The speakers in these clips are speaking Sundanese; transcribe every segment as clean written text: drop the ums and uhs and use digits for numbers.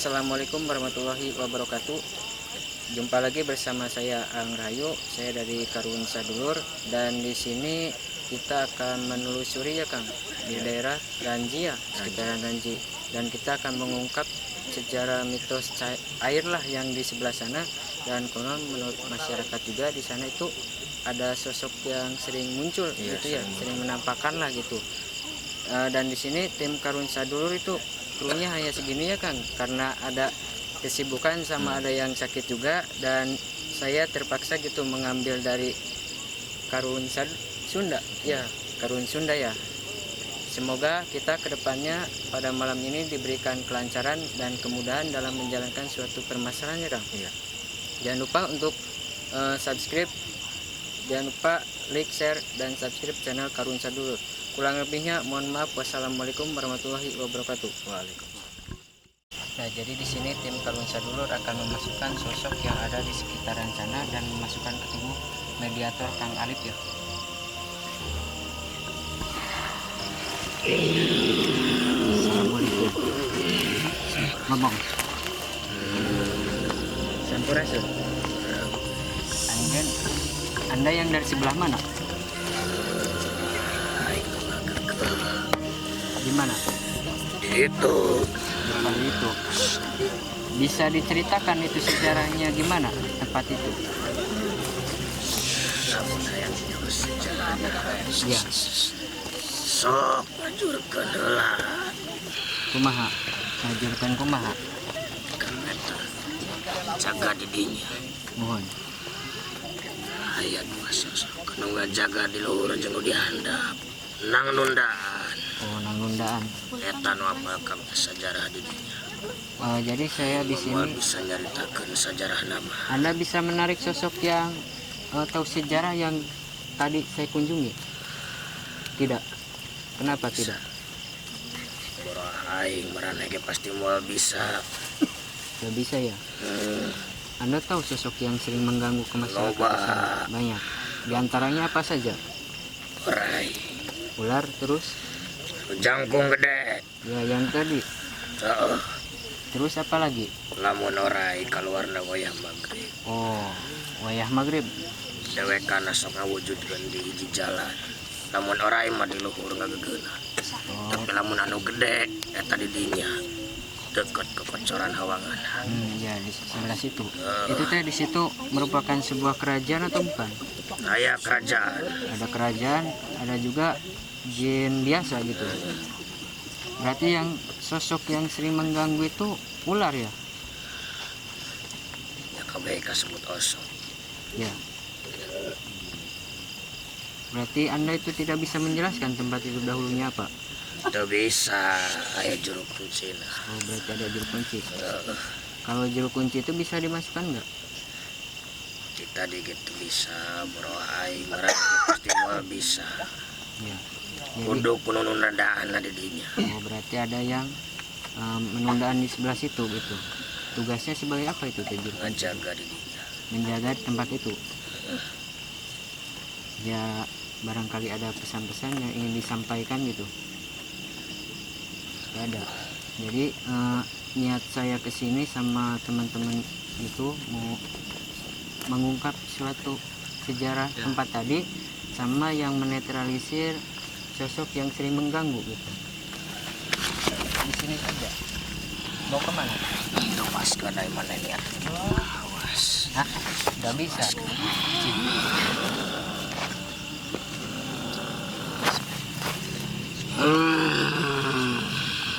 Assalamualaikum warahmatullahi wabarakatuh. Jumpa lagi bersama saya Ang Rahayu. Saya dari Karuhun Sadulur dan di sini kita akan menelusuri ya, Kang, di daerah Ranji ya, sekitaran Ranji. Dan kita akan mengungkap sejarah mitos air lah yang di sebelah sana, dan konon menurut masyarakat juga di sana itu ada sosok yang sering muncul gitu ya, sering. Sering menampakkan lah gitu. Dan di sini tim Karuhun Sadulur itu krunya hanya segini ya, Kang, karena ada kesibukan sama ada yang sakit juga, dan saya terpaksa gitu mengambil dari Karuhun Sunda ya, Karuhun Sunda ya. Semoga kita kedepannya pada malam ini diberikan kelancaran dan kemudahan dalam menjalankan suatu permasalahan ya, Kang. Iya. Jangan lupa untuk subscribe, jangan lupa like, share, dan subscribe channel Karuhun Sadulur. Kurang lebihnya mohon maaf. Wassalamualaikum warahmatullahi wabarakatuh. Waalaikumsalam. Nah, jadi di sini tim Karuhun Sadulur akan memasukkan sosok yang ada di sekitaran sana dan memasukkan ke tubuh mediator Kang Alip ya. Assalamualaikum. Ngomong. Sampurasun. Anjen, Anda yang dari sebelah mana? Di mana? Itu. Depan itu. Bisa diceritakan itu sejarahnya gimana tempat itu? Lamun hayang sejarahna. Ya. Sok ngajurkeun heula. Kumaha? Ngajurkeun kumaha? Kang eta jaga di dinya. Mohon. Aya dua sosok anu ngajaga di luhur jeung nu di handap. Nang nundaan. Oh, nang nundaan. Eta nu apal kabeh sajarah di dinya. Jadi saya di Moal sini bisa nyaritakeun sajarah nama. Anda bisa menarik sosok yang tahu sejarah yang tadi saya kunjungi? Tidak. Kenapa tidak? Boro aing maraneh ge pasti moal bisa. Tidak bisa ya? Anda tahu sosok yang sering mengganggu ke masyarakat Loba. di sana? Banyak. Di antaranya apa saja? Orai. Ular, terus? Jangkung gede. Ya, yang tadi. Heeh. Terus apa lagi? Lamun orai kaluarna wayah maghrib. Oh, wayah maghrib. Dewekana sok ngawujudkeun di hiji jalan. Lamun orai mah di luhur ngagegeuna. Oh. Tapi lamun anu gede eta di dinya deket kekocoran hawangan. Ya di sebelah situ. Itu teh di situ merupakan sebuah kerajaan atau bukan? Aya kerajaan. Ada kerajaan, ada juga jin biasa gitu. Berarti yang sosok yang sering mengganggu itu ular ya? Ya kabeh kasebut osok. Ya. Berarti Anda itu tidak bisa menjelaskan tempat itu dahulunya apa? Teu bisa, aya juru kuncina. Oh, berarti ada juru kunci. Kalau juru kunci itu bisa dimasukkan nggak? Kita gitu bisa, bro, aing maraneh pasti moal bisa. Ya. Jadi, Kudu kudu nundaan di dinya. Oh, berarti ada yang menundaan di sebelah situ gitu. Tugasnya sebagai apa itu teh juru kunci? Ngajaga di dinya. Menjaga tempat itu. Ya, barangkali ada pesan-pesan yang ingin disampaikan gitu. Gak ada. Jadi niat saya ke sini sama teman-teman itu mau mengungkap suatu sejarah tempat tadi sama yang menetralisir sosok yang sering mengganggu gitu. Di sini saja. Mau kemana? Lepaskeun ai mana niat. Awas. Hah? Gak bisa.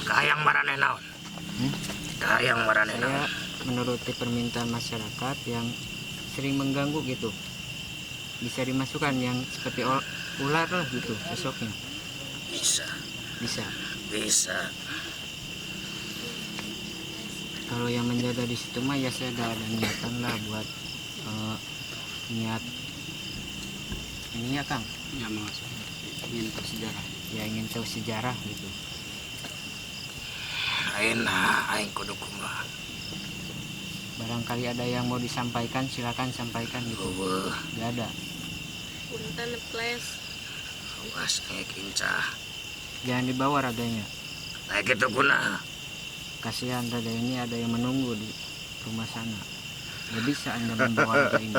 Kahayang maraneh naon? Hmm? Kahayang maraneh Saya naon? Menuruti permintaan masyarakat yang sering mengganggu gitu. Bisa dimasukkan yang seperti ular lah gitu sosoknya. Bisa. Bisa. Bisa. Kalau yang menjaga di situ mah ya saya udah ada niatan lah buat niat ini ya, Kang. Ya, masuk. Ingin tahu sejarah. Ya, ingin tahu sejarah gitu. Ayeuna aing kudu kumaha? Barangkali ada yang mau disampaikan, silakan sampaikan gitu. Eueuh. Gak ada. Punten, please. Awas kayak kincah. Jangan dibawa raganya. Kayak gitu guna. Kasihan raga ini, ada yang menunggu di rumah sana. Gak bisa Anda membawa raga ini.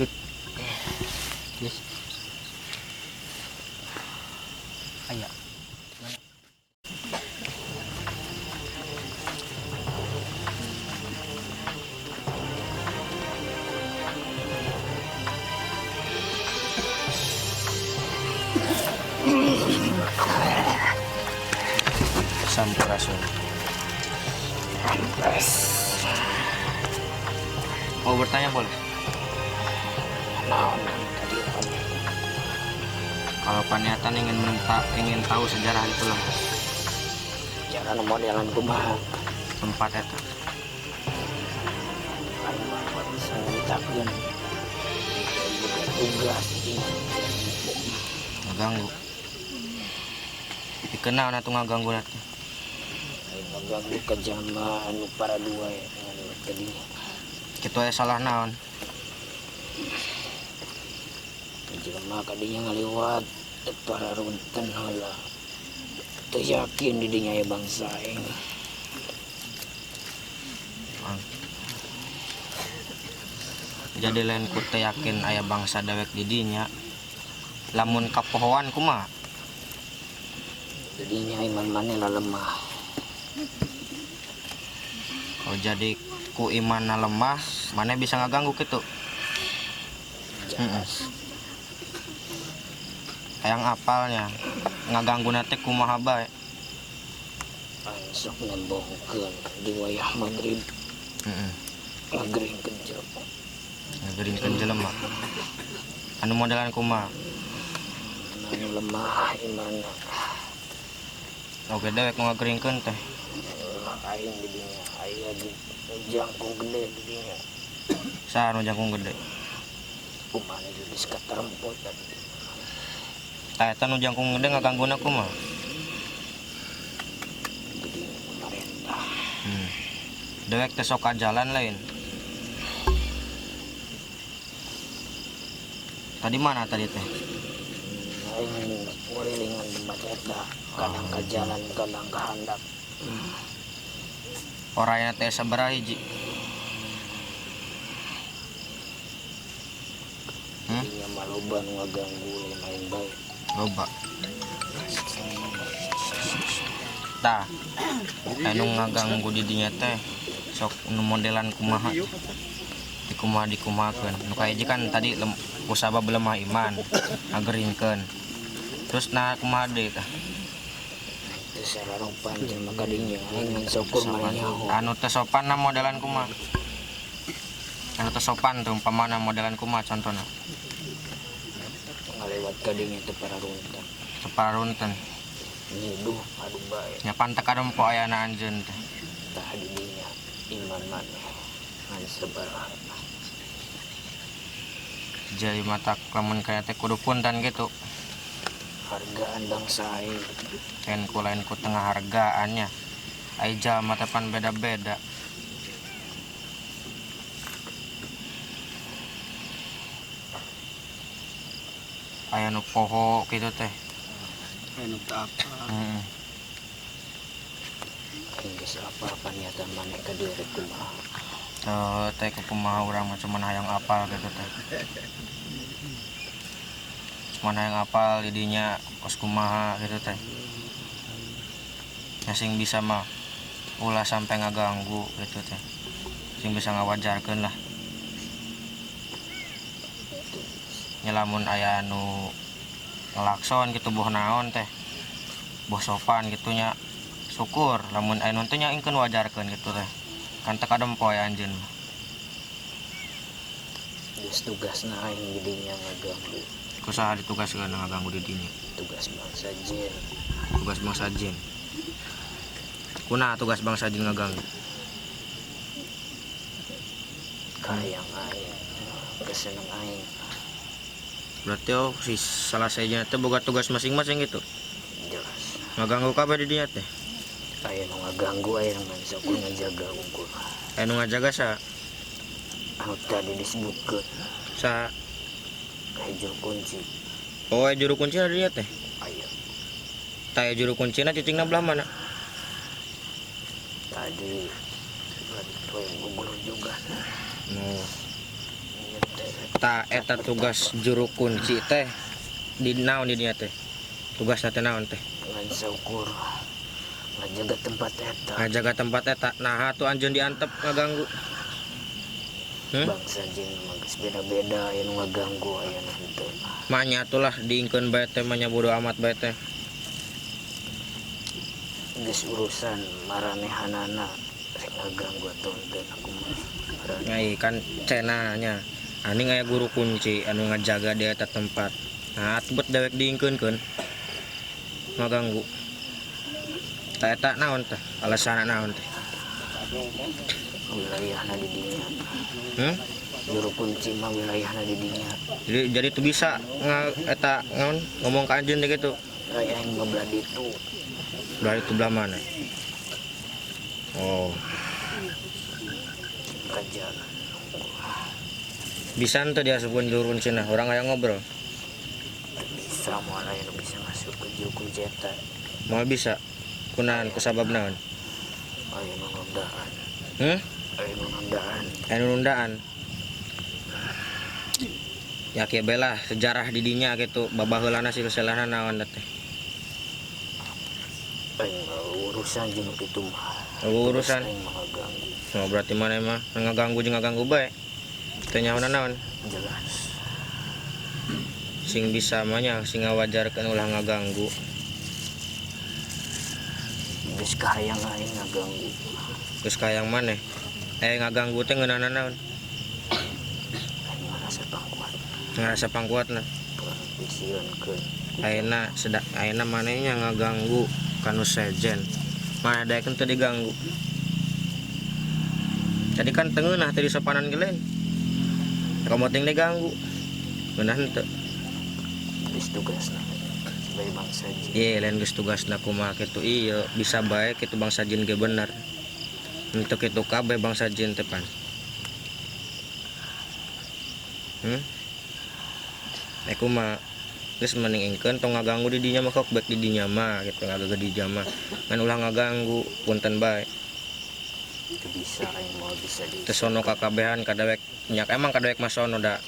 Lip. Yes. Aya. Sampurasun. Mau bertanya boleh? Naon tadi? Kalau paniatan ingin minta, ingin tahu sejarah itulah. Jalan modelan kumaha? Tempat eta. Anu bapak bisa nyaritakeun. Tugas ini. Ngaganggu. Dikenal atuh ngaganggu teh. Aing ngaganggu ka jalma anu para dua ya ngaliwat ka dinya. Kitu aya salah naon? Jelema ka dinya ngaliwat teu pararunten heula. Teu yakin di dinya aya bangsa aing. Jadi lain ku teu yakin aya bangsa dewek di dinya. Lamun kapohoan kumaha? Di dinya iman maneh lemah. Oh, jadi ku imanna lemah, maneh bisa ngaganggu kitu? Jelas. Hayang apalnya ngaganggu teh kumaha bae? Aing sok nembongkeun di wayah maghrib. Ngageringkeun jelema. Ngageringkeun jelema. Anu modelan kumaha? Anu lemah imanna. Oke, dewek nu ngageringkeun teh. Aing di dinya aya di jangkung gede di dinya. Saha nu jangkung gede? Kumaha geus katerempo tadi. Tah eta nu jangkung gede ngagangguna kumaha? Di dinya pemerintah. Dewek teh sok ka jalan lain. Tadi mana tadi teh? Aing ngurilingan tempat eta, kadang ka jalan, kadang ka handap. Orangnya teh sabaraha hiji? Dinya mah loba nu ngaganggu lain-lain bae. Loba. Tah, anu ngaganggu di dinya teh sok nu modelan kumaha? Dikumaha dikumahakeun. Nu kahiji kan tadi kusabab lemah iman, ngageringkeun. Terus nah kumaha deui tah? Teu sararopan jelema ka dinya, aing ngan syukur maneh nyaho. Anu teu sopan na modelan kumaha? Anu teu sopan tuh umpamana modelan kumaha contohna? Ngalewat ka dinya teu pararunten. Teu pararunten. Nyiduh adu bae. Nya pan teu kadempo ayana anjeun teh. Tah di dinya iman maneh ngan sabaraha. Jadi mata lamun kaya teh kudu punten gitu. Hargaan bangsa aing. Lain ku lain ku tengah hargaannya. Ai jalma teh pan beda-beda. Aya nu poho kitu teh. Aya nu teu apa. Aing geus apa-apa niatan maneh ka dieu rek kumaha. Teu teh kumaha urang mah cuman hayang apal kitu teh. Cuman hayang apal di dinya kos kumaha kitu teh. Nya sing bisa mah ulah sampai ngaganggu kitu teh. Sing bisa ngawajarkeun lah. Nya lamun aya anu ngelakson gitu boh naon teh. Boh sopan gitu nya syukur lamun aya nu teh nya ingkeun wajarkeun gitu teh. Kan teu kadempo aya anjeun mah. Geus tugasna aing di dinya ngaganggu. Ku saha ditugaskeun ngaganggu di dinya? Tugas bangsa jin. Tugas bangsa jin. Kunaha tugas bangsa jin ngaganggu? Kahayang aing, keseneng aing. Berarti oh si salah sahijina teh boga tugas masing-masing gitu. Jelas. Ngaganggu kabeh di dinya teh. Aya nu ngaganggu, aya nu ngan saukur ngajaga unggul. Aya nu ngajaga sa? Anu tadi disebutkeun. Sa? Kayak juru kunci. Oh, aya juru kunci ada dia teh? Aya. Tah aya juru kuncina cicingna belah mana? Tadi tuh yang gugur juga. Oh. Tah eta tugas juru kunci teh di naon di dinya teh? Tugasna teh naon teh? Ngan saukur ngajaga tempat eta. Ngajaga tempat eta. Nah, atuh anjeun diantep ngaganggu. Bangsa jin mah geus beda-beda, aya nu ngaganggu, aya nu henteu. Manya atulah diingkeun bae teh mah nya bodo amat bae teh. Geus urusan maranehanana rek ngaganggu atau henteu aku mah. Ngai kan cenah nya. Aning aya guru kunci anu ngajaga di eta tempat. Nah, atuh bet dewek diingkeunkeun. Ngaganggu. Tah eta naon teh? Alasanna naon teh? Wilayahna di dinya. Juru kunci mah wilayahna di dinya. Jadi tuh bisa eta naon ngomong ka anjeun teh gitu. Aya yang belah ditu. Belah itu belah mana? Oh. Kajar. Bisa henteu diasupkeun juru kuncina, urang hayang ngobrol. Bisa moal aya nu bisa ngasup ke juru kunci eta. Moal bisa. Kunaon kusabab naon? Aya nu nundaan. Aya nu nundaan. Aya nu nundaan. Ya kieu bae lah sejarah di dinya gitu, babaheulana silsilahna naon teh. Aing urusan jeung kitu mah. Urusan. Aing mah ngaganggu. Oh, berarti mana mah ngaganggu jeung ngaganggu bae. Teu nyahonan naon? Jelas. Sing bisa mah nya sing ngawajarkeun ulah ngaganggu. Geus kahayang aing ngaganggu. Geus kahayang maneh? Ngaganggu teh ngeunana naon? Aing ngarasa pangkuat. Ngarasa pangkuatna. Disieunkeun. Ayeuna sedak ayeuna maneh nya ngaganggu kanu sejen. Mana daekeun teu diganggu. Tadi kan teu ngeunah teh disopanan ge lain. Kamu ting diganggu. Ngeunah henteu. Geus tugasna sebagai bangsa jin. Iya, lain geus tugasna kumaha kitu ieu bisa bae kitu bangsa jin ge bener. Henteu kitu kabeh bangsa jin teh pan. Kumaha geus mending ingkeun tong ngaganggu di dinya mah kok baik di dinya mah kitu ngagege di dinya mah. Ngan ulah ngaganggu punten bae. Teu bisa aing moal bisa di. Teu sono kakabehan kadewek nya emang kadewek mah sono da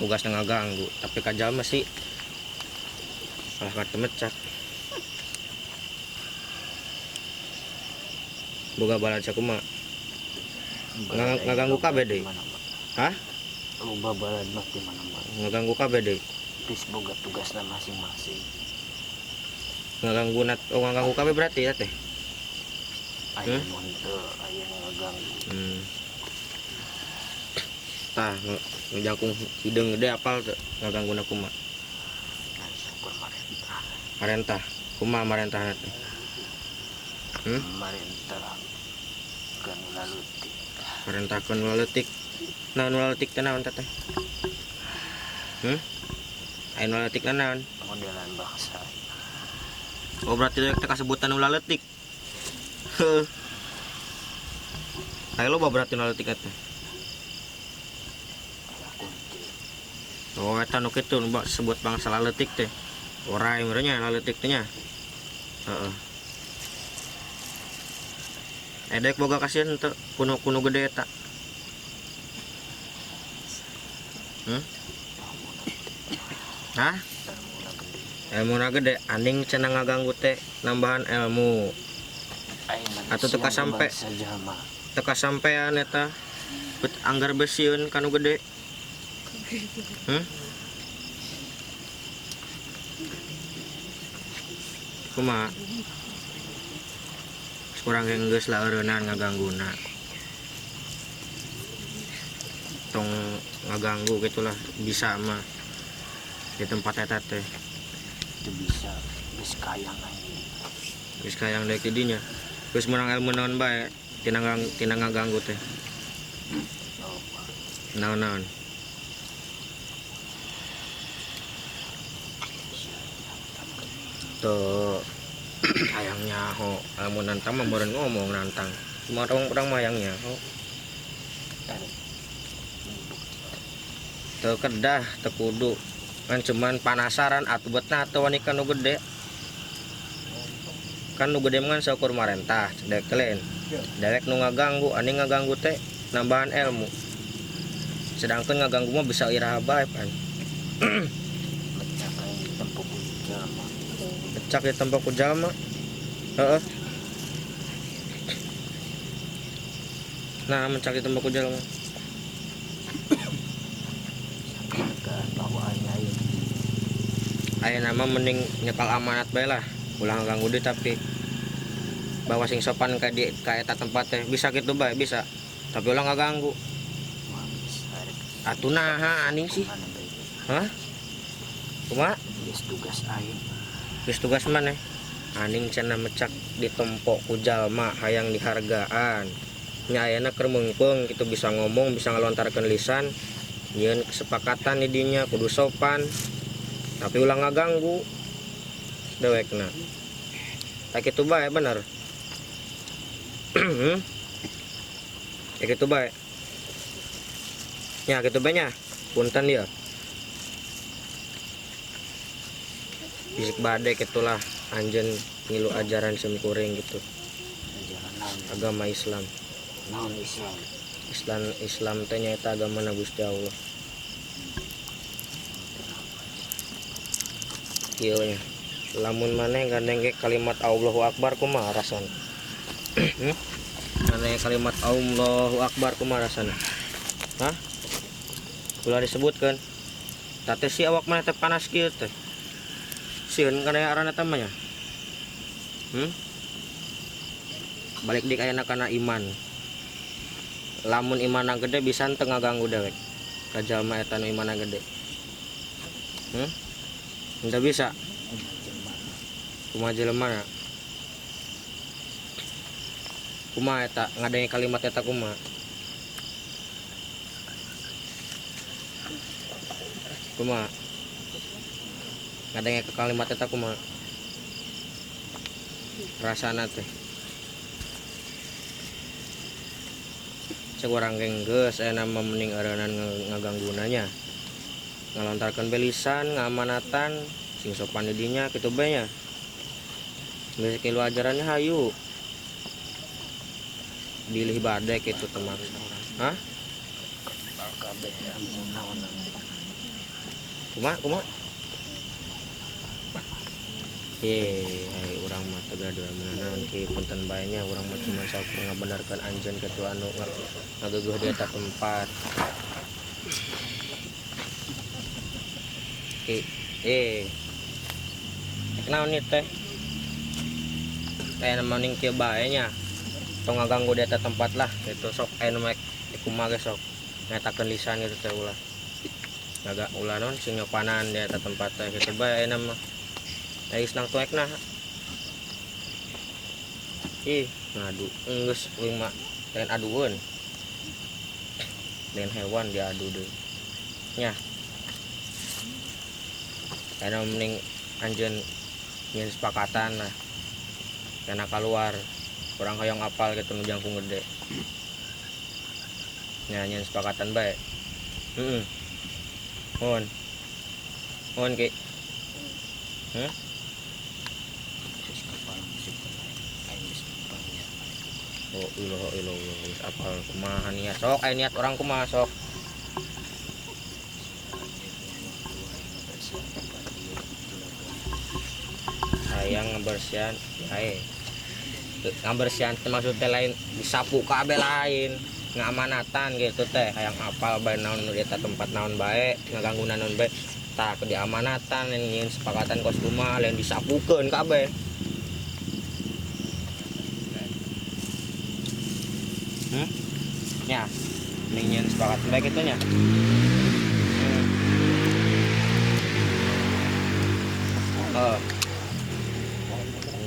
tugasna ngaganggu tapi ka jalma sih malah katemecak. Boga balad sakumaha? Ngaganggu kabeh deui. Hah? Loba balad mah di mana-mana. Ngaganggu kabeh deui. Geus boga tugasna masing-masing. Ngaganggu nat, oh ngaganggu kabeh berarti ya teh. Aya nu henteu, aya nu ngaganggu. Tah, ngejangkung hideung gede apal teu ngagangguna kumaha? Ngan syukur marentah. Marentah. Kumaha marentahna teh? Marentah kan laletik. Marentah kan laletik. Naon laletik teh naon teh? Aya nu laletik naon? Modelan bangsa. Oh berarti teh kasebutan nu laletik. Heuh. Aya loba berarti nu laletik teh. Oh eta nu kitu nu sebut bangsa laletik teh. Orai meureun nya laletik teh nya. Heeh. Dek boga kasihan teu kuno gede eta. Hah? Ilmuna gede, aning cenah ngaganggu teh nambahan ilmu. Atau teka sampe teka sampean eta bet anggar besieun kanu gede. Kumaha? Kurang geus lah eureunnan ngagangguna. Tong ngaganggu gitulah bisa mah di tempat eta teh. Teu bisa geus kayang aing. Geus kayang deui di dinya. Geus meunang ilmu naon bae tina ngaganggu teh. Naon-naon. Tuh. Hayang nyaho, lamun nantang mah meureun ngomong nantang. Cuma urang mah hayang nyaho. Teu kedah, teu kudu. Kan cuman panasaran atuh betna teu wani ka nu gede. Kan nu gede mah kan saukur marentah, cedek teh lain. Dewek nu ngaganggu, ani ngaganggu teh nambahan ilmu. Sedangkan ngaganggu mah bisa iraha bae pan. Mecak aing ditempo ku jalma. Mecak ditempo ku jalma. Heeh. Nah, mencak ditempo ku jalma. Bahwa aing aing. Aya nama mending nyekal amanat bae lah. Ulah ngaganggu deui tapi bawa sing sopan ka di ka eta tempat teh bisa kitu bae bisa. Tapi ulah ngaganggu. Atuh naha aning sih? Hah? Kumaha? Geus tugas aing. Geus tugas maneh? Aning cenah mecak ditempo ku jalma hayang dihargaan. Nya ayeuna keur meungpeung kitu bisa ngomong, bisa ngalontarkeun lisan. Nyieun kesepakatan di dinya kudu sopan. Tapi ulah ngaganggu dewekna. Tak kitu bae bener. Ya kitu bae. Nya kitu bae nya. Punten ieu. Bisik badek itulah anjeun ngilu ajaran simkuring gitu. Ajaran naon? Agama Islam. Naon Islam? Islam teh nyaeta agama na Gusti Allah. Kieu nya. Lamun maneh gandeng ge kalimat Allahu Akbar kumaha rasana? Maneh kalimat Allahu Akbar kumaha rasana? Hah? Ulah disebutkeun. Tah teh si awak maneh teh panas kieu teh. Sieun kana aran eta mah nya. Balik dik ayana kana iman. Lamun imanna gede bisa teu ngaganggu dewek. Ka jalma eta nu imanna gede. Henteu bisa. Kumaha jelema na? Kumaha eta ngadenge kalimat eta kumaha? Kumaha? Ngadenge ke kalimat eta kumaha? Rasana teh. Cek urang ge geus aya nama mending eureunnan ngagangguna nya. Ngalontarkeun belisan, ngamanatan, sing sopan di dinya kitu bae nya. Geus kilu ajarannya hayu. Bilih badek kitu teh mah. Hah? Kabeh amun naon. Kumaha kumaha? Ye, urang mah teu gaduh naon ki punten bae nya urang mah cuma sok ngabenerkeun anjeun kitu anu ngageugeuh di eta tempat. Ki, Naon ieu teh? Aya mending kieu bae nya. Tong ngaganggu di eta tempat lah gitu sok aya nu mek kumaha ge sok ngetakeun lisan gitu teh ulah. Ngaga ulah naon sing nyopanan di eta tempat teh kitu bae aya mah. Ais nang tuekna. Ih, ngadu enggeus uing mah lain adueun. Lain hewan diadu deui. Nya. Aya mending anjeun nyeun sepakatan lah. Kana keluar urang hoyong apal kitu nu jangkung gede. Nya nyeun sepakatan bae. Heeh. Mohon. Mohon Ki. Oh, ilah ilah geus apal kumaha niat sok aya niat urang kumaha sok. Hayang ngabersihan hae. Ngabersihan teh maksud teh lain disapu kabeh lain, ngamanatan gitu teh hayang apal bae naon nu di eta tempat naon bae, ngaganggu naon bae. Tah ke diamanatan nyieun sepakatan kos kumaha lain disapukeun kabeh. Nya, mending nyieun sepakatan bae kitu nya. Oh.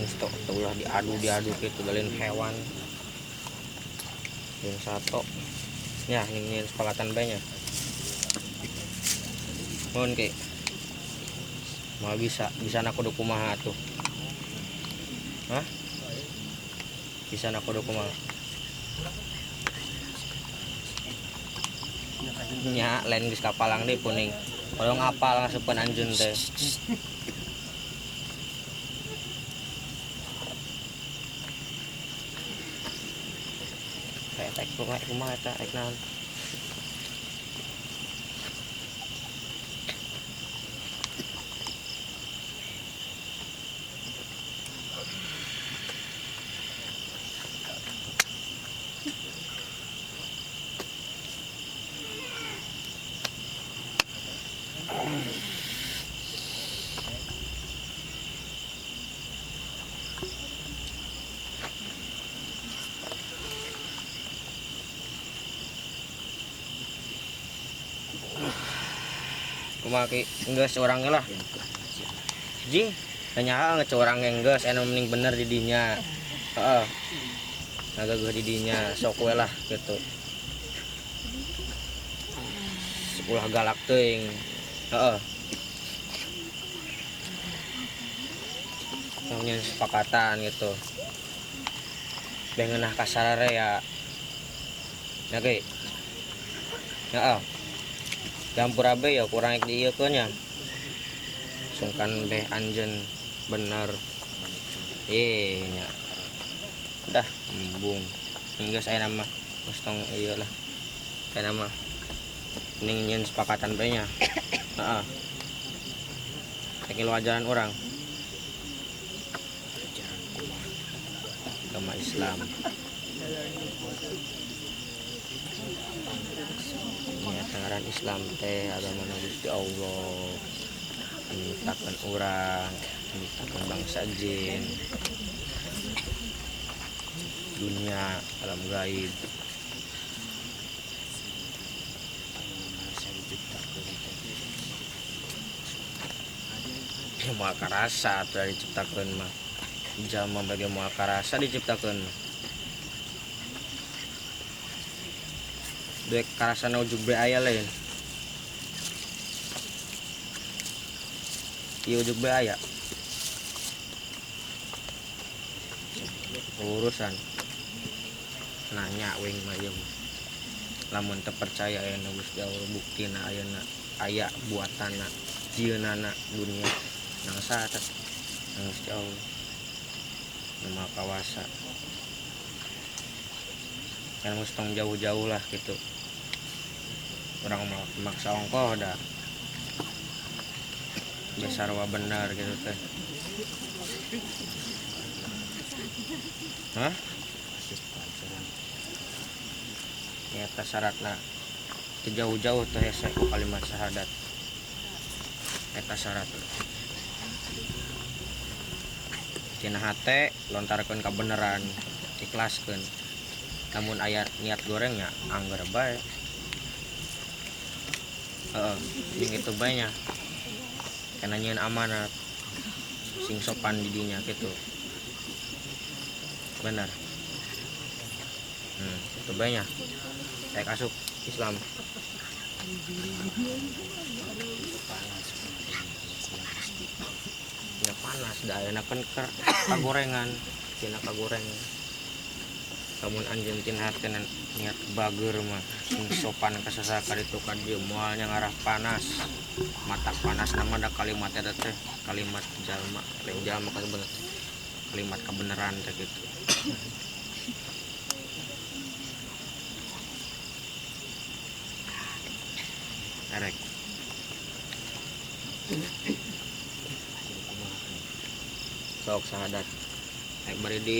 Stok ulah diadu-diadu gitu lain hewan. Yang satu. Nya, nyieun sepakatan bae nya. Mohon Ki. Moal bisa, bisa na kudu kumaha atuh. Hah? Kisana kudu kumaha? Nya lain geus kapalang deui puning. Kalau ngapal ngasupan anjeun teh. Kayak tek kumaha kumaha eta rek naon? Kumaha ki geus urang ge lah. Ji, nanya geus urang ge geus anu mending bener di dinya. Heeh. Ngagageuh di dinya sok we lah gitu. Ulah galak teuing. Heeh. Yang sepakatan gitu. Beh ngeunah kasarare ya. Ya ki. Heeh. Campur abe ya kurang ek diieukeun nya. Sungkan beh anjeun bener. Nya. Dah embung. Geus aya mah geus tong ieu lah. Aya mah mending nyieun sepakatan bae nya. Heeh. Rek ngilu ajaran urang. Agama Islam. Ya, ngaran Islam teh agama Gusti Allah. Nyiptakeun urang, nyiptakeun bangsa jin. Dunia alam gaib. Ya moal karasa atuh diciptakeun mah. Jalma bage moal karasa diciptakeun mah. Duek karasana ujug be aya lain. Ieu ujug be aya. Urusan nanya wing mah ieu mah. Lamun teu percaya ayeuna Gusti Allah buktina ayeuna aya buatanna jieunana dunia nang saha teh nang Gusti Allah nu Maha Kawasa. Kan geus tong jauh-jauh lah gitu. Urang mah maksa ongkoh da. Geus sarua bener gitu teh. Hah? Nyata syaratna teu jauh-jauh teh hese ku kalimat syahadat. Eta syarat. Tina hate lontarkeun kabeneran, ikhlaskeun. Namun aya niat gorengnya angger bae. Heeh, jeung itu bae nya. Kana nyieun amanat sing sopan di dinya kitu. Bener. Itu bae nya. Rek asup Islam. Ya panas da ayeuna kan keur kagorengan, tina kagorengan. Lamun anjeun tina hatena niat bager mah sing sopan ka sasaka ditu ka dieu moal nya ngarah panas. Mata panas nama da kalimat eta teh, kalimat jalma, lain jalma kasebenarna. Kalimat kebenaran teh kitu. Erek. Sok syahadat. Rek bari di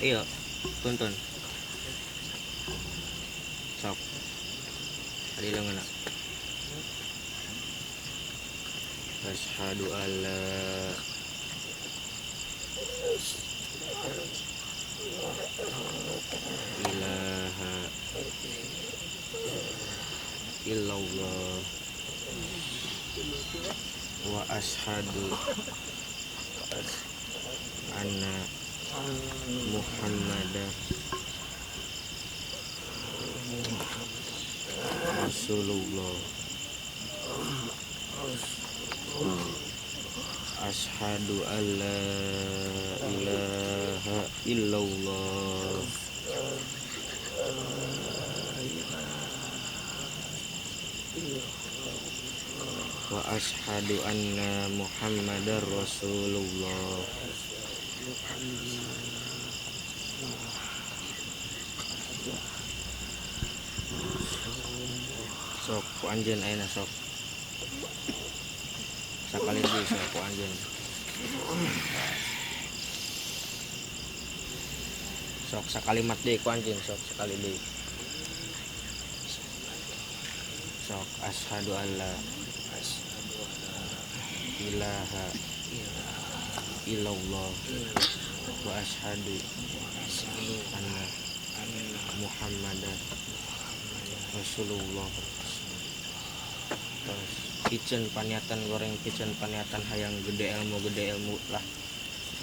ieu tuntun. Sok. Tadi leungeunna. Asyhadu alla ilaha illallah wa asyhadu anna Muhammadar Rasulullah. Asyhadu alla ilaha ilaha illallah wa asyhadu anna Muhammadar Rasulullah. Sok ku anjeun ayeuna sok. Sakali deui sok ku anjeun. Sok sakalimat deui ku anjeun sok sakali deui. Sok asyhadu alla ilaha illallah wa asyhadu anna Muhammadar Rasulullah. Terus piceun paniatan goreng, piceun paniatan hayang gede ilmu lah.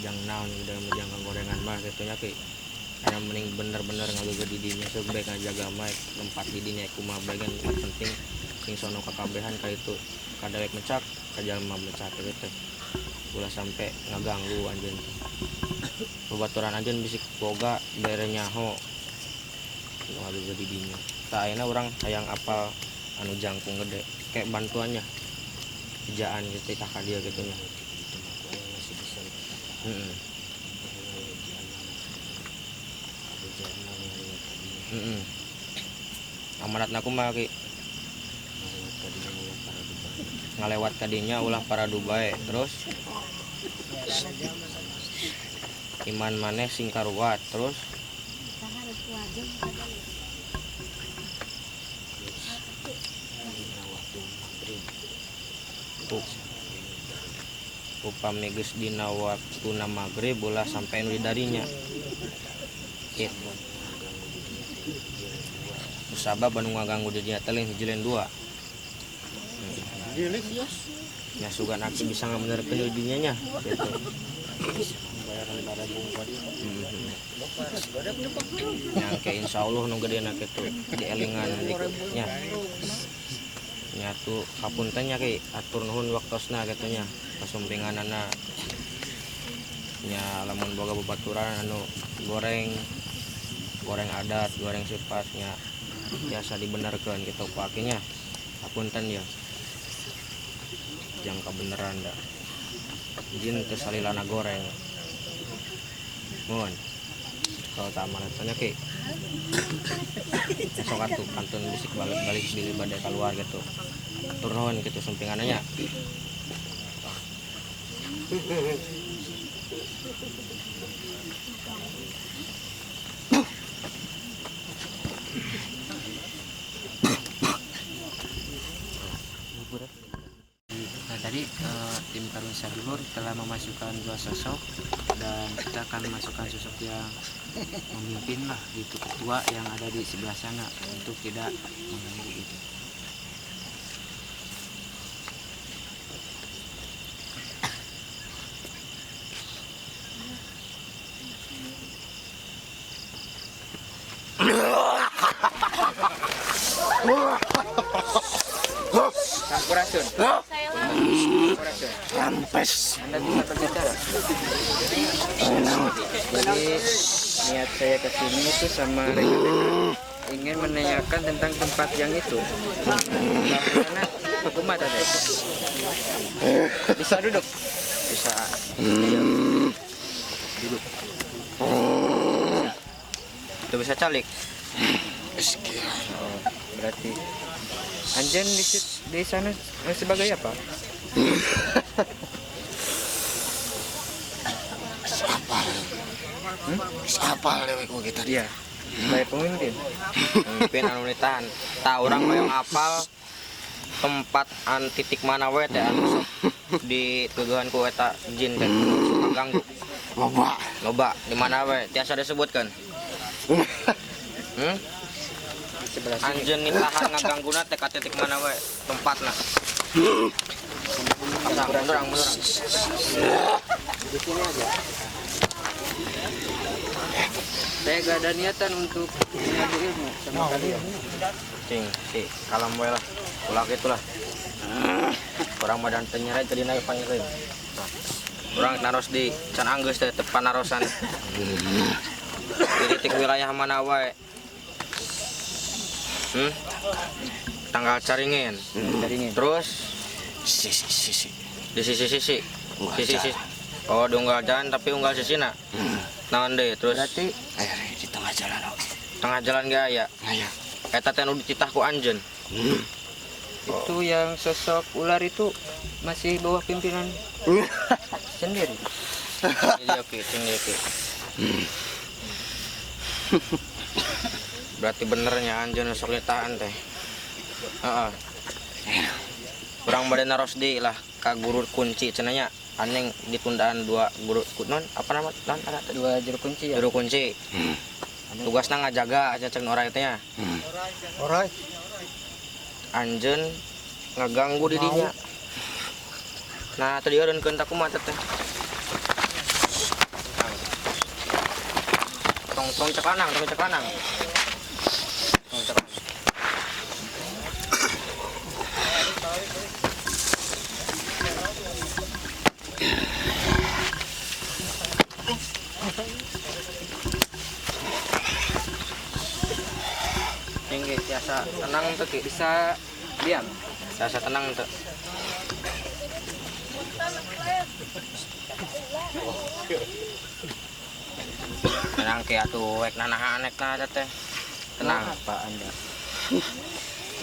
Jang naon gede ilmu jang gorengan mah kitu nya ki. Aya mending bener-bener ngaluga di dinya sok bae ngajaga mah tempat di dinya kumaha bae kan penting sing sono kakabehan ka itu kadawek mecak ka jalma mecak kitu teh. Ulah sampe ngaganggu anjeun teh. Babaturan anjeun bisi boga bere nyaho ngaluga di dinya. Tah ayeuna urang hayang apal anu jangkung gede kayak bantuannya ejaan gitu tah ka dieu kitu nya. Heeh. Heeh. Amanatna kumaha ki? Ngalewat ka dinya ulah paradu bae. Terus iman maneh sing karuat terus upami geus dina waktuna magrib ulah sampai nu didarinya. Kitu. Usabab anu ngaganggu di dinya teh lain hiji lain dua. Ya sugan aki bisa ngabenerkeun di dinya nya kitu. Nya ke insyaallah nu gedena kitu dielingan nya. Nyatu kapunten nya ki atur nuhun waktosna kitu nya kasumpinganana nya lamun boga babaturan anu goreng goreng adat goreng sifatnya biasa dibenarkeun kitu ku aki nya kapunten ya jang kabeneran da jin teu salilana goreng mun kalau tak amanatnya ki sok atuh kantun bisik balik bilih bade keluar gitu atur nuhun kitu sumpinganna nya. Nah tadi tim Karun Sadulur telah memasukkan dua sosok dan kita akan memasukkan sosok yang memimpin lah gitu, ketua yang ada di sebelah sana untuk tidak mengganggu itu. Sampurasun. Sampurasun. Rampes. Anda bisa berbicara. Jadi niat saya ke sini itu sama rekan-rekan ingin menanyakan tentang tempat yang itu. Karena kumaha tadi? Bisa duduk? Bisa. Duduk. Bisa. Itu bisa calik. Oh, berarti anjen di sana sebagai apa? Siapa lewat ku kita? Iya. Sebagai pemimpin. Pemimpin anu ditahan. Tah urang hoyong apal tempat an titik mana we teh anu sok dituduhan ku eta jin teh suka ganggu. Loba. Loba di mana we? Tiasa disebutkeun. Hmm? Di sebelah sini. Anjeun nitahan ngagangguna teh ka titik mana we tempatna. Pasang mundur mundur. Di sini aja. Saya gak ada niatan untuk mengadu ilmu sama kalian. Cing, si kalem we lah. Ulah kitu lah. Urang mah dan teu nyere teu dina panggilkeun. Nah. Urang naros di can anggeus teh teu panarosan. Di titik wilayah mana wae? Hmm? Tanggal Caringin. Caringin. Terus Sisi-sisi. di sisi-sisi. Unggal Sisi-sisi. jalan. Oh, di unggal jalan tapi unggal sisina. Naon deui terus Berarti Aya di tengah jalan oke. tengah jalan ge aya. Aya. Eta teh nu dititah ku anjeun. itu yang sosok ular itu masih bawah pimpinan sendiri. Ini oke, ini oke. Berarti benernya anjeun sok nitahan teh. Heeh. Urang bade naros deui lah ka guru kunci cenah nya. Aneng ditundaan dua guru non apa nama non ada teh? Dua juru kunci ya. Juru kunci. Tugasna ngajaga aja cek orai teh nya. Orai. Anjeun ngaganggu di dinya. Nah, tadi eureunkeun ta kumaha teh. Tong tong cek lanang, tong cek lanang. Tong cek lanang. Tinggi tiasa tenang tuh Ki. Bisa diam. Tiasa tenang tuh. Tenang Ki atuh wek nanahan nek nah teh. Tenang. Apa Anda?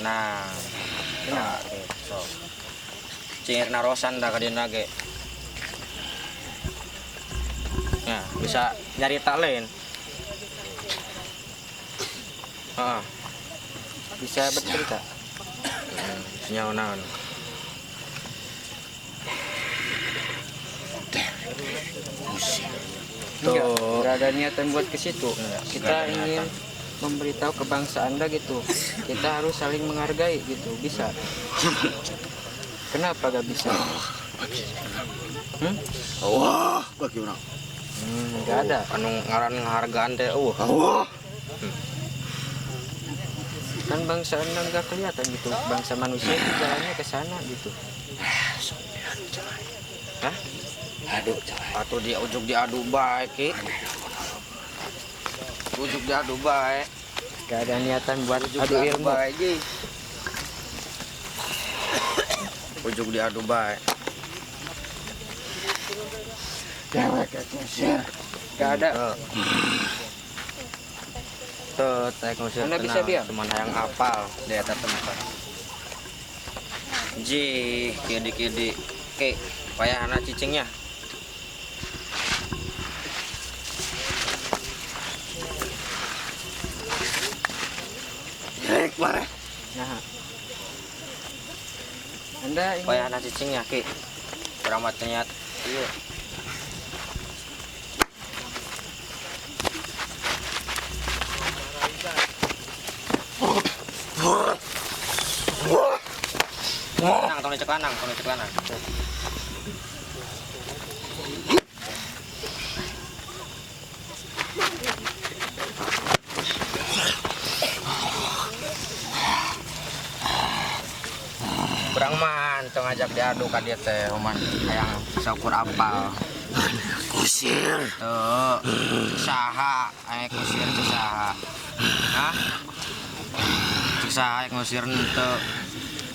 Nah, Tenang. oke, sok. Cingir narosan dah ka dina ge. Nah, bisa nyarita lain. Heeh. Bisa bercerita. Nyawa naon. Enggak, Tuh. enggak ada niatan buat ke situ. Kita nggak ada ingin niatan. memberitahu ke bangsa Anda gitu. Kita harus saling menghargai gitu. Bisa. Kenapa gak bisa? Hmm? Wah, bagi orang. Nggak ada. Anu ngaran ngahargaan teh eueuh. Wah. Kan bangsa Anda nggak kelihatan gitu. Bangsa manusia itu jalannya ke sana gitu. Hah? Aduh, coy. Atuh di ujug diadu bae Ki. Ujug diadu bae. Gak ada niatan buat Ujug adu diadu ilmu. bae ji. Ujug diadu bae. Dewek ngusir. Gak ada. Tuh, teh ngusir Anda bisa tenang. diam? Cuman hayang apal di eta tempat. Ji, kidi-kidi. Ki, payahana cicingnya. Rek bare. Nah. Anda ingin Payahana cicingnya, Ki. Urang mah teu niat. Iya. Tenang, tong dicek lanang, tong dicek lanang. Kurang man, tong ngajak diadu ka dieu teh, man hayang saukur apal. Kusir. Tuh, saha aya ngusir teh saha? Hah? Cek saha aya ngusir henteu?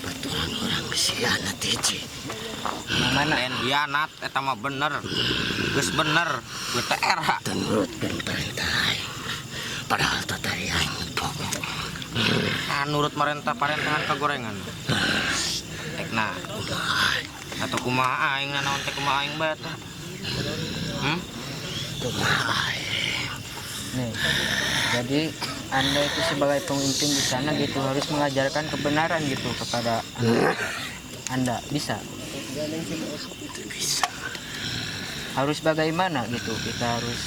Betulan orang khianat hiji. yang mana? Lain hianat eta mah bener. Geus bener, BTR. Teu nurutkeun perintah aing. Padahal tatari aing pokok. Nah, nurut marentah parentahan kagorengan. Ekna. Atau kumaha aing naon teh kumaha aing bae teh. Hmm? Kumaha aing. Nih. Jadi Anda itu sebagai pemimpin di sana gitu harus mengajarkan kebenaran gitu kepada Anda. Bisa. Itu bisa. Harus bagaimana gitu? Kita harus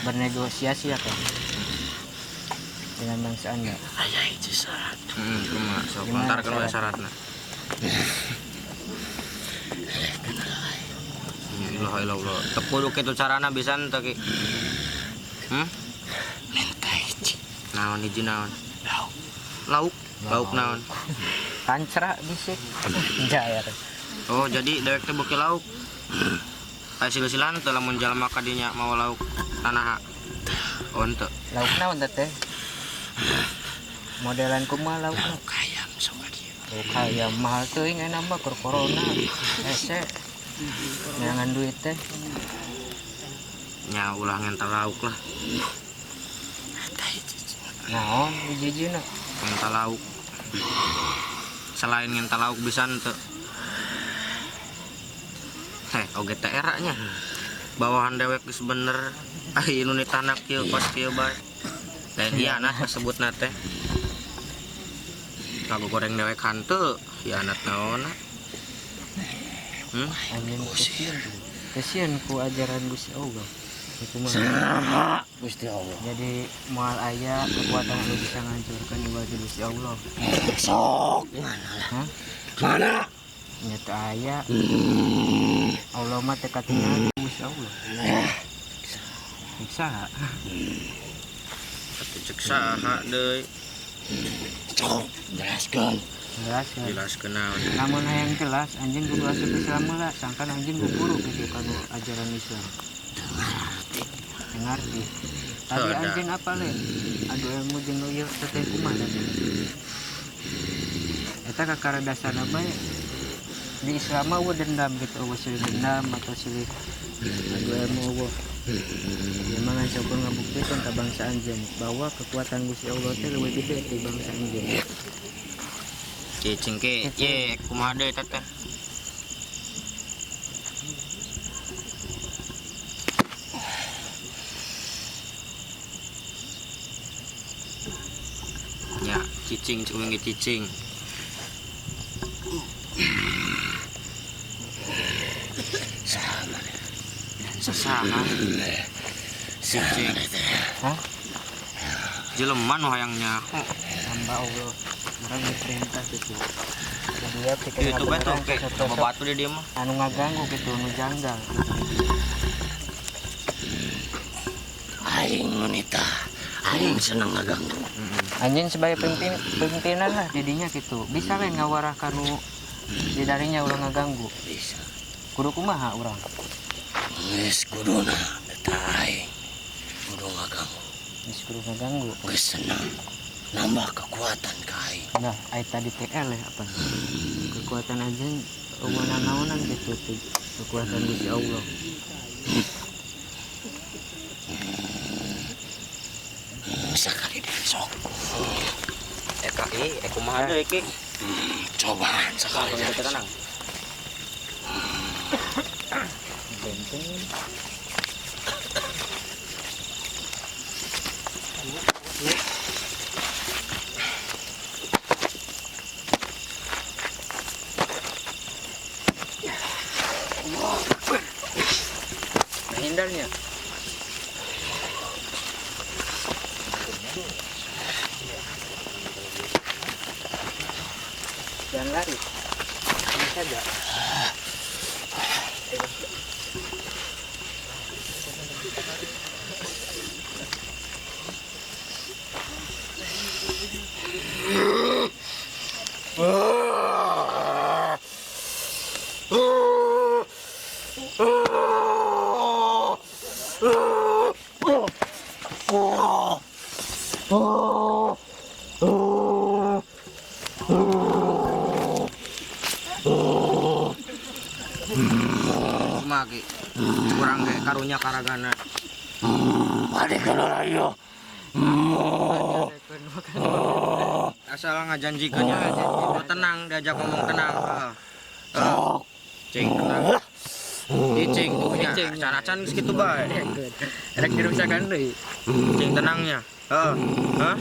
bernegosiasi apa dengan bangsa Anda. Aya hiji syarat. Heeh, kumaha sok Gimana lontarkeun we syarat? syaratna. Ya ilaha illallah. Teu kudu kitu carana bisa henteu Ki. Hmm? Minta hiji. Naon hiji naon? Lauk. Lauk. Lauk naon? Kancra bisik. Jair. Oh, jadi dewek teh beuki lauk. Aya silsilahan teu lamun jalma ka dinya mau lauk tanaha. Oh henteu. Lauk naon teh? Modelan kumaha laukna? Lauk ayam sok ka dieu. Lauk ayam mahal teuing ayeuna mah keur corona. Hese. Neangan duit teh. Nya ulah ngenta lauk lah. Eta hiji. Naon hiji-hijina? Ngenta lauk. Selain ngenta lauk bisa henteu. Heh, oge teh era nya. Bawahan dewek geus bener. Ai nu nitanak kieu kos kieu bae. Lain hianat kasebutna teh. Ngago goreng dewek hanteu, hianat naonna? Anjeun kesian. Kesian ku ajaran Gusti Allah. Itu mah. Saha Gusti Allah. Jadi moal aya kekuatan anu bisa ngancurkan ibadah Gusti Allah. Sok mana lah. Hah? Mana? Nya teu aya. Allah mah teu katingali Gusti Allah. Cek saha? Atuh cek saha deui? Sok jelaskeun. Jelaskeun. Jelaskeun naon? Lamun hayang jelas anjeun kudu asup Islam heula, sangkan anjeun guguru kitu kanu ajaran Islam. Teu ngarti. Teu ngarti. Tadi Teu ada. anjeun apa lain? Adu ilmu jeung nu ieu teh kumaha tadi? Eta kakara dasarna bae. Di Islam mah eueuh dendam gitu, eueuh silih dendam atau silih adu ilmu eueuh. Ieu mah ngan syukur ngabuktikeun ka bangsa anjeun bahwa kekuatan Gusti Allah teh leuwih gede ti bangsa anjeun. Cicing ke, ye kumaha deui eta teh? Ya, cicing cek ge cicing. Sama. Sasaha. Sama teh. Hah? Jelema nu hayang nyaho. Hamba Allah, urang diperintah gitu. Jadi ya pikir Itu bae tuh, ngabeneran ke sosok-sosok batu di dia mah. anu ngaganggu gitu, nu janggal gitu. Aing wanita, aing seneng ngaganggu. Anjeun sebagai pimpinan lah didinya gitu. Bisa we ngawarah kanu di darinya ulah ngaganggu. Bisa. Kudu kumaha urang? Geus kuduna eta aing. Kudu ngaganggu. Geus kudu ngaganggu. Geus seneng nambah kekuatan ka aing. Nah, ai tadi teh eleh apa? Kekuatan anjeun eueuh nanaonan gitu teh. Kekuatan Gusti Allah. Sakali deui sok. Eka ieu kumaha deui ki? Cobaan sakali Sok deui. tenang. Benteng. Menghindarnya. Jangan lari. Ini saja. Kumaha ki? Kurang ge karunya karagana. Bade kana ieu. Asal ngajanjikeun nya. Kudu tenang, diajak ngomong tenang. Heeh. Sok. Cing tenang. Cicing tuh nya. Acan-acan geus kitu bae. Rek dirusakan deui. Cing tenangnya. Heeh. Hah?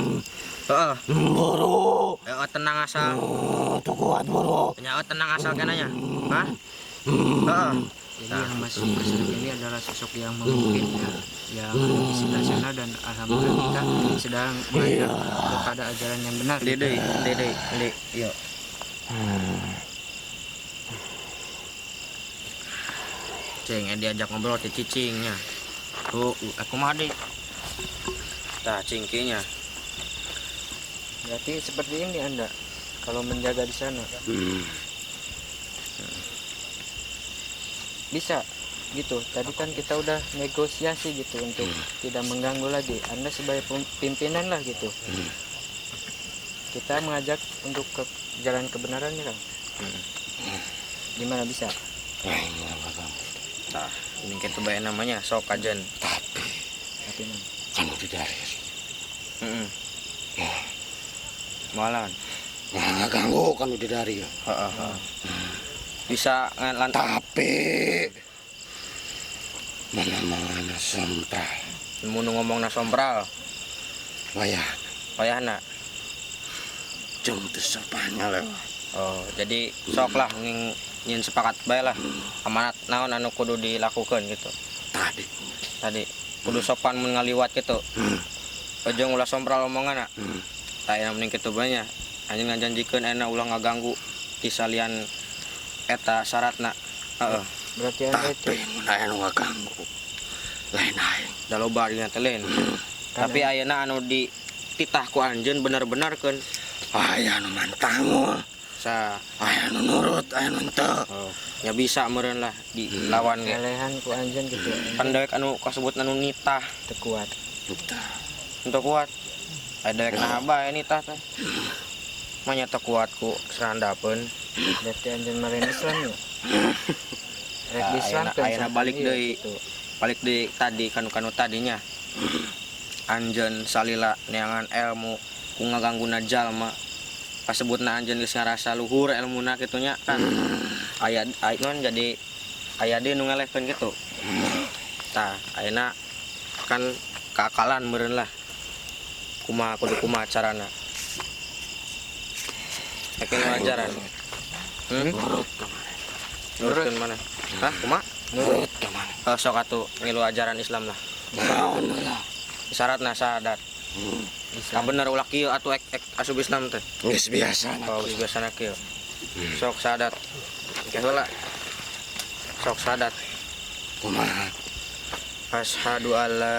Heeh. Buru. Heeh, tenang asal. Tuh kuat buru. Nya tenang asal kenanya. Hah? Heeh. Jadi yang masuk ke sosok ini adalah sosok yang memungkinkan, yang ada di sebelah sana dan alhamdulillah kita sedang belajar kepada ajaran yang benar. Dede, dede, dede, yuk. Cing, diajak ngobrol teh cicingnya. Tuh, aku mah deh. Tah cingkinya. Berarti seperti ini Anda kalau menjaga di sana. Bisa gitu. Tadi kan kita udah negosiasi gitu untuk tidak mengganggu lagi. Anda sebagai pimpinan lah gitu. Kita mengajak untuk ke jalan kebenaran ya, Kang. Gimana, bisa? Aing mah ngaganggu. Tah, ini kitu bae namanya sok kajen. Tapi Tapi Mang, kan udah dari Heeh. Malan. Nah, ngaganggu kan udah dari. Heeh, heeh. Bisa ngan Tapi mana mana sompral. Mun ngomongna sompral, wayah wayahna. Jeung teu sopan lewat. Oh, jadi sok lah nging nyin sepakat bae lah. Amanat naon anu kudu dilakukan gitu. Tadi. Tadi kudu sopan mun ngaliwat gitu. Ojo ulah sompral omongan. Tah, aya mending kitu bae nya. Anjeun ngajanjikeun ayeuna ulah ngaganggu ti salian eta syaratna. Heeh. Berarti Anda itu Tapi mun aya nu ngaganggu lain aing. Da loba dina teh lain. Kan Tapi ayeuna anu dititah ku anjeun bener-bener keun. Aya nu mantangul, Sa aya nu nurut, aya nu henteu. Oh, nya bisa meureun lah dilawan ge. Ngelehan ku anjeun gitu. Pan dewek anu kasebut anu nitah Teu kuat. Henteu. Untuk kuat. Aya dewek naha bae nitah teh. Manya teu kuat ku serandapeun. Berarti anjeun mah lain Islam ya? Rek Nah, diislamkeun ayeuna sama balik iya, deui. gitu. Balik di tadi kanu-kanu tadinya. Anjeun salila neangan ilmu ku ngagangguna jalma. Kasebutna anjeun geus ngarasa luhur ilmuna kitu nya kan. Aya aya non jadi aya deui nu ngelehkeun kitu. Tah, ayeuna kan keakalan meureun lah. Kumaha kudu kumaha carana? Rek ajaran. Nurut kemana? Nurutkeun mana? Hah, kumaha? Nurut kemana? Oh, sok atuh ngilu ajaran Islam lah. Naon lah. Syaratna syahadat. Islam. Bener ulah kieu atuh ek, ek asup Islam teh. Geus biasa. Oh, geus biasana kieu. Sok syahadat. Ke heula. Sok syahadat. Kumaha? Asyhadu alla